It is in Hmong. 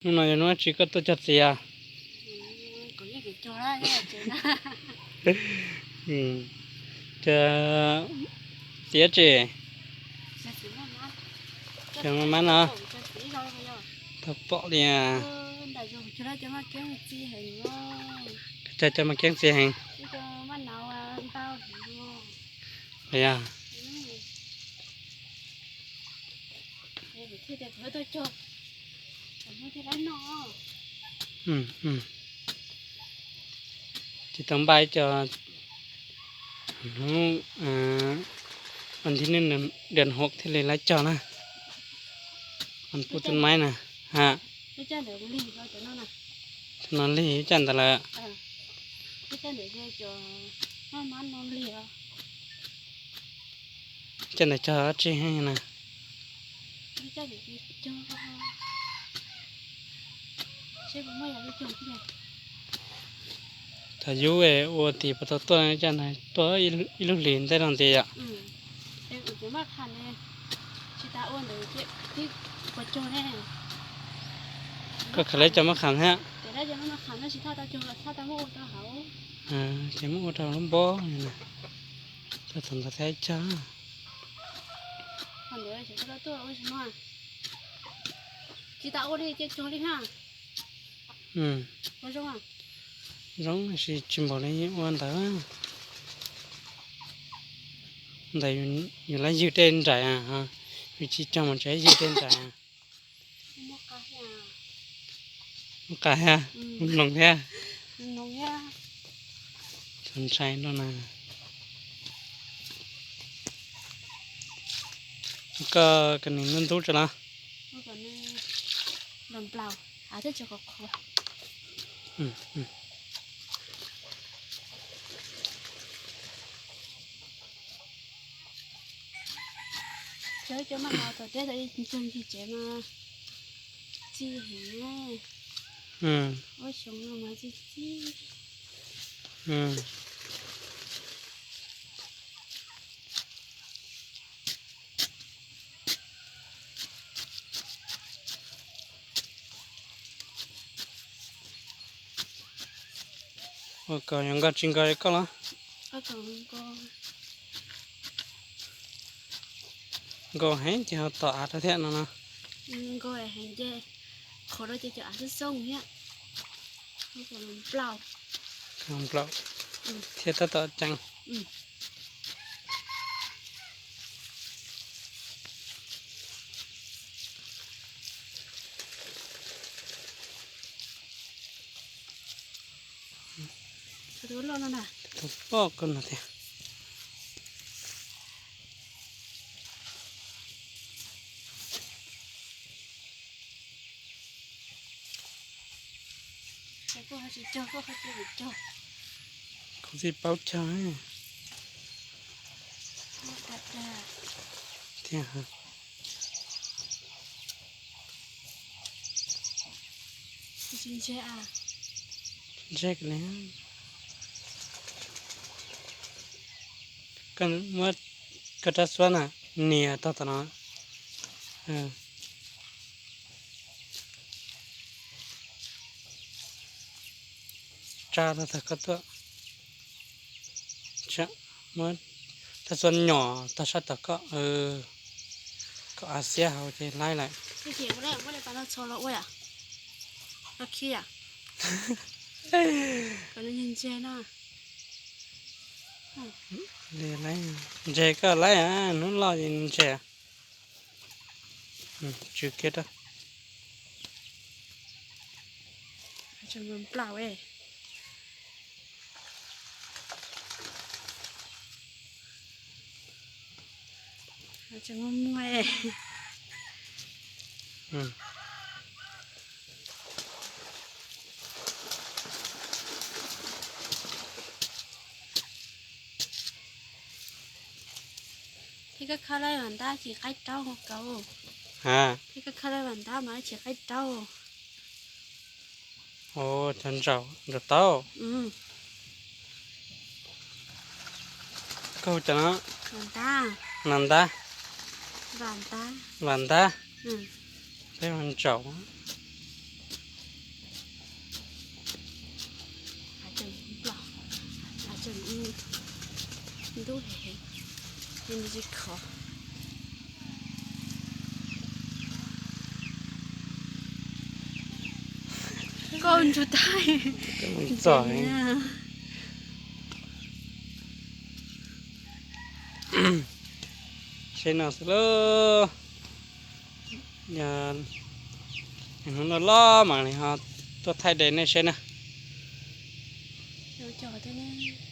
Hnub no yog hnub tsi koj tuaj cog txiv? Cog txiv tsi? Cog maj mab no. Tau pom li. Cog cov maj keeb txiv heev. Yog. Tsis tau npaj ib co hnub, hnub thib nees nkaum thiaj li lawv cog na. Pub tus maib na. Ha. Cov no lig ib caj ntawd lawm. Caj ntawd cog dab tsi na? Thaum yub ua tim puas tau tuaj, caj ntawd tuaj ib lub hlis ntej no nti yom. Koj khav leb cov maj kham thiab. Ces muab ua rau lub npob li na. Cog thaum ntawd thiab cog. Zoo, tab sis tsis npaum li ua ntawd. Ntawd yus lab ywg dej nraim, yus tsis cog mas tseem ywg dej nraim. Muaj qa thiab, mloog thiab. Txaus ntshai no na. Koj, koj nws ntub ntub tso los. Cov, cov maj no tom teb tau ib txog ncig tsev mas txi heev. Ua xyoo no mas txi txi. Ua kom yuav nkag tsis nkag li koj los? Nkag heev ces ho tom av rau thiab no no. Nkag heev ces qhov rau ces cov av xoob xoob thiab. Nplaum thiab tab tom ceev. Tus loj no na. Tus loj koj no tiag. Kuv tsis paub cog thiab. Ntshe li. Koj muab koj rab xuab na, nias tog tom no. Tsa tog tag koj tuaj. Muab rab xuab nyom tog sab tog koj, kom av xiab hauv ces laib lawm. Ntses koj laib, hnub loj li ntses. Tsw kiag rau. Thiab koj khawb lawv vam ntab tsis qaib raub hauv kauv. Thiab koj khawb lawv vam ntab mas tsis qaib raub. Cov ntsaum, ntsaum taub. Koj hu cov no? Nas ntab. Vam ntab. Peb hu ntsaum. Ub, tsis khov. Koj ntsuj tag. Txog. Seb no xwb lauj. Yog hnub no los mam li ho tuaj thaij de nej seb na. Cog tej ne.